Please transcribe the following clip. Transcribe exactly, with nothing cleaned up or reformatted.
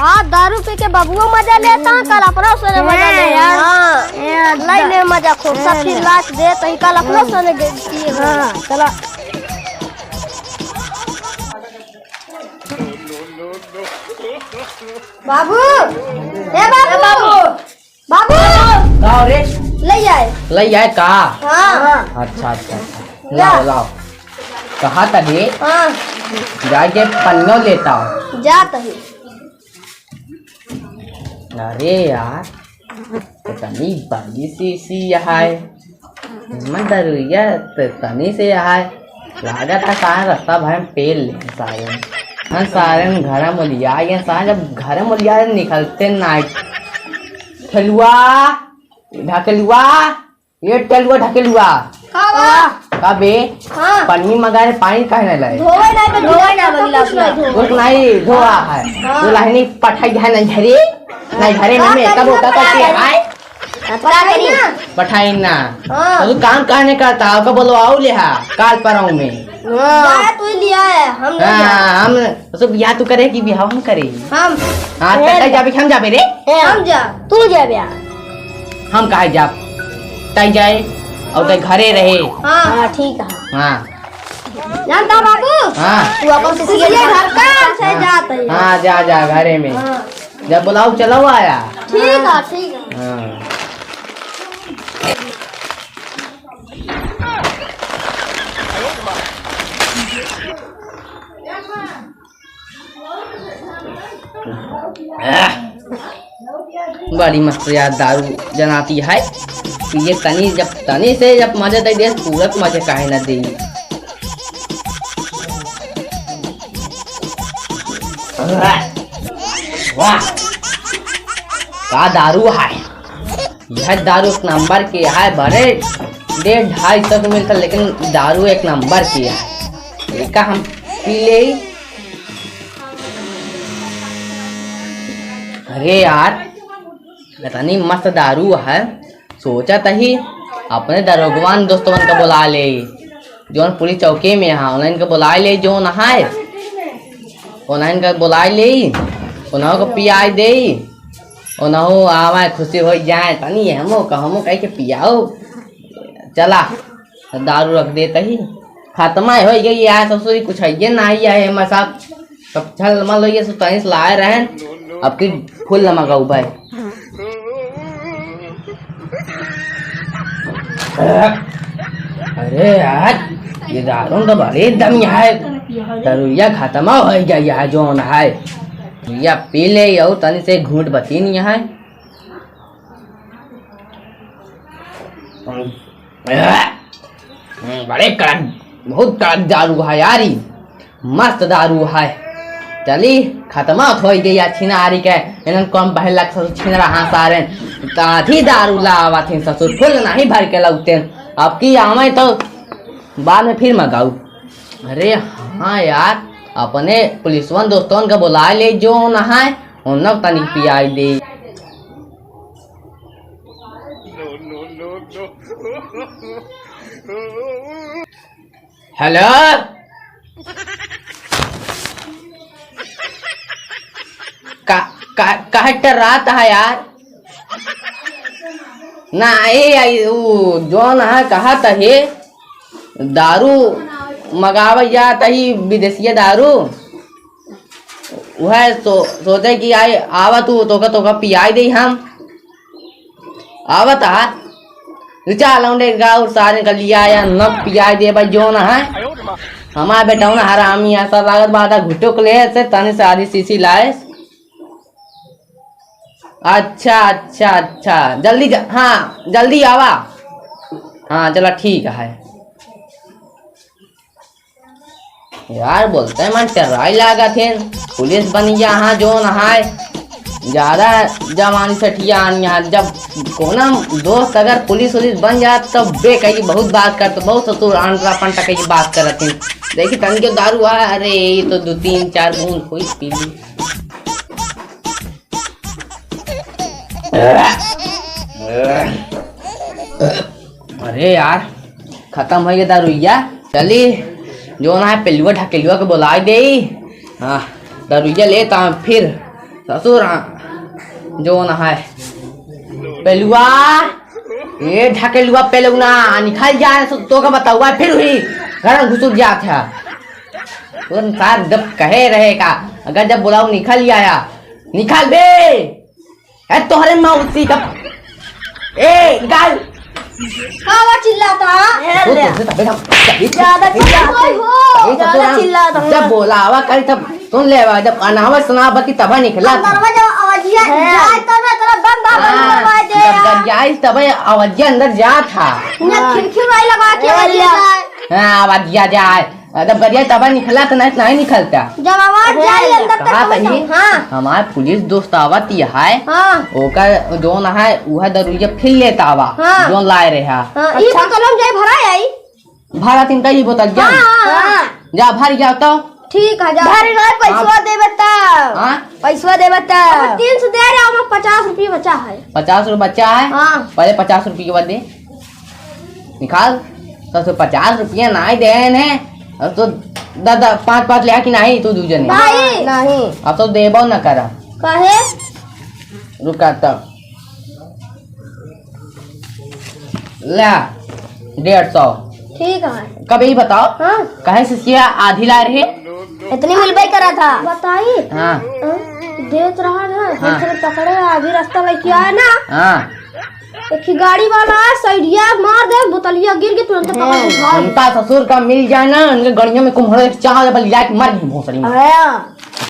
आज दारू पी के बबुओ मजा लेता है, कल अपना सने मजा ले। हाँ। हाँ। ए, ले ले मजा खूब, सब फिर लास्ट दे, तही कल अपना सने दे दिए। हाँ, चला। बाबू, ए बाबू, बाबू। का हो रे? ले आए। ले आए का? हाँ। अच्छा, अच्छा, अच्छा। लाओ, लाओ। कहा तनी? हाँ। जाके पन्नो लेता हूँ। जात ही। अरे यार, इतनी बड़ी शीशी है। मन दरुइया त तनी से है। लागत है सारे रास्ता भर में पेल ले सारे। हम सारे घरा मोलिया, ये सारे जब घरा मोलिया निकलते ना। ठेलुआ, ढकेलुआ, ये ठेलुआ, ढकेलुआ। का बा? का बे? हाँ। पन्नी मंगा रहे, पानी काहे ना लाए? धोवे ना, तो धोवे ना, तो कुछ ना धोवे। कुछ नहीं धोआ है। हाँ। तो लाहिनी पठाई है ना घरे, ना घरे में, कब होता तो के आए? पठाई ना। पठाई ना। हाँ। तो तू काम काहे नहीं करता? ओका बोलो आओ ले हा, काल पराऊ में। हाँ। जा तू लिया है, हम नहीं हाँ, जाए। हम तो बियाह तू करे कि बियाह हम करे? हम। हाँ, तो तय जाबे कि हम जाबे रे? हम जा। तू जाबे। हम काहे जाब? तय जाए और तय घरे रहे। हाँ। हाँ, ठीक है। हाँ। जानता बाबू? हाँ। तू अपन से सीधे घर का से जात है। हाँ, जा, जा, घरे में। हाँ। जब बुलाओ, चलो आया। ठीक है, ठीक है। हाँ। आह, बड़ी मस्त यार दारू जनाती है। ये तनी जब तनी से जब मजा दे दे, पूरा मजा काहे ना दे। वाह, का दारू है। यह दारू एक नंबर की है, भले डेढ़ ढाई सौ की मिलता, लेकिन दारू एक नंबर की है। एका हम पी ले। अरे यार, इतनी मस्त दारू है, सोचा तही अपने दरोगवान दोस्तवन का बुला ले, जौन पुलिस चौकी में है, उन्हन का बुला ले, जौन है, उन्हन का बुला ले, उन्हों को पियाई दे। ओनहु आवे, खुशी होइ जाए, तनी हमो कहमो कहि के पियाओ। चला, दारू रख देत ही। खतमा होइ गई यार, ससुरी कुछ है ये नाही है, मसा सब छल मल होइ गए, सो तनी से लाए रहन, अब की फुल नमक आऊ भाई। अरे यार, ये दारू तो बड़ी दम है, दरुइया खतमा होइ गई है, जौन है। या पी ले, अउर तनी से घूंट बतीन यहाँ। हम्म, बड़े कड़क, बहुत कड़क दारू है यार, ई मस्त दारू है। चली, खतमा थोई दे या छिनारी के, इन्हन कम पहले लग ससुर छिन रहा सारे, ताथी दारू लावा थिन ससुर, फुल नहीं भर के लौटे। अब की आवे तो बाद में फिर मगाऊ। अरे हाँ यार, अपने पुलिसवन दोस्तवन का बुलाए ले, जौन है, उन्हें तनी पियाई दे। हेलो, का, का, काहे टर्रात है यार? ना, ए, आई, उ, जौन है, कहा त हे, दारू मगावे जात ही, विदेशिया दारू। वह सो-, सोचे कि आई, आवा तू, तोका, तोका पियाई दे हम। आवत हा। रुचा लौंडे का और सारे का लिया या न पियाई दे भाई, जौन है। हमार बेटा ना हरामी है, सब लागत बात है, घुटो के ले से तनी से आधी शीशी लाए। अच्छा, अच्छा, अच्छा, जल्दी जा, हाँ, जल्दी आवा। हाँ, चला, ठीक है। यार, बोलते हैं, मन टर्राई लागत है। पुलिस बन गया, हाँ, जौन है। ज्यादा जवानी सठिया आनी है। जब कोना दोस्त अगर पुलिस उलिस बन जात, तो बे कही बहुत बात करत, बहुत ससुर अंटरा पंटा कही बात करत है। देखी, तन के दारू है, अरे, ये तो दो, तीन, चार बूंद कोई पी ली। अरे यार, खतम होइ गया दारुइया। चली, जौन है, पेलुआ ढकेलुआ के बुलाए देई। हाँ, दारुइया लेता हूँ फिर। ससुर, हाँ, जौन है। पेलुआ, ए ढकेलुआ पेलुना, निकल जाए, सो तोका बताउआ, फिर हुई घर में घुसुर जात है। तोर सार जब कहे रहे का, अगर जब बोलाओ निकल आया, निकल बे। ए तोहरे मौसी का, ए निकल। का बा चिल्लाता? ए, वो ले। तोहसे तबे हम, तबे ज्यादा तबे चिल्लाता है। हो। तबे ज्यादा तोरा चिल्लाता है। जब बोलावा करी तब सुन लेवा, जब अनावा सुनावा की तबे निकला हम था। दरवाजा आवाजिया है। जाए तब ना तोरा बंद आ, बंद हाँ, करवा दे जब यार। गरियाई तबे आवाजिया अंदर जात था। ना हाँ। खिड़की वाली लगा के ए, आवाजिया ले। जाए। हाँ, आवाजिया जाए। जब गरियाई तबे निकला तो नहीं, नहीं निकलता। जब आवाज अरे जाए यार। अंदर तक कहा पहुंच तनी, जाओ। हाँ। हमार पुलिस दोस्त आवत ही है। हाँ। ओकर जौन है, उहे दरुइया फिर लेता आवा, हाँ। जौन लाए रहे। हाँ, ई अच्छा। बोतलवा में जाए भरा आई। भरा तीन का ई बोतल जा। हाँ, हाँ, हाँ। जा भर गया तो। ठीक है, जा। भर गए, पैसवा हाँ। देबे तब। हाँ? पैसवा देबे तब। अब तीन सौ दे रहे, अब पचास रुपये बचा है। पचास रुपये बचा है? हाँ। पहले पचास रुपये के बाद दे। निकाल। तो तू पचास रुपया नाहीं देन है। अब तो द-, द-, पाँच, पाँच ले कि नाहीं तू दू जने? नाहीं। नाहीं। अब तो देबो न करा। काहे? रुका तब। ला, डेढ़ सौ। ठीक है। कब यही बताओ? हाँ। कहे से सिया आधी ला रही? इतनी मिलबे करा था। बताई? हाँ। हाँ? देत रहा ना, हाँ। हम चले पकड़े, आधी रास्ता लेके आए ना। हाँ। एक ही गाड़ी वाला आए, साइडिया मार दे, बोतलिया गिर के तुरंत पकड़ के हाँ। उठा। उनका ससुर का मिल जाए ना, उनके गड़िया में कुम्हड़ एक चाह ले, बल जाए के मर गई भोसड़ी में। हाँ।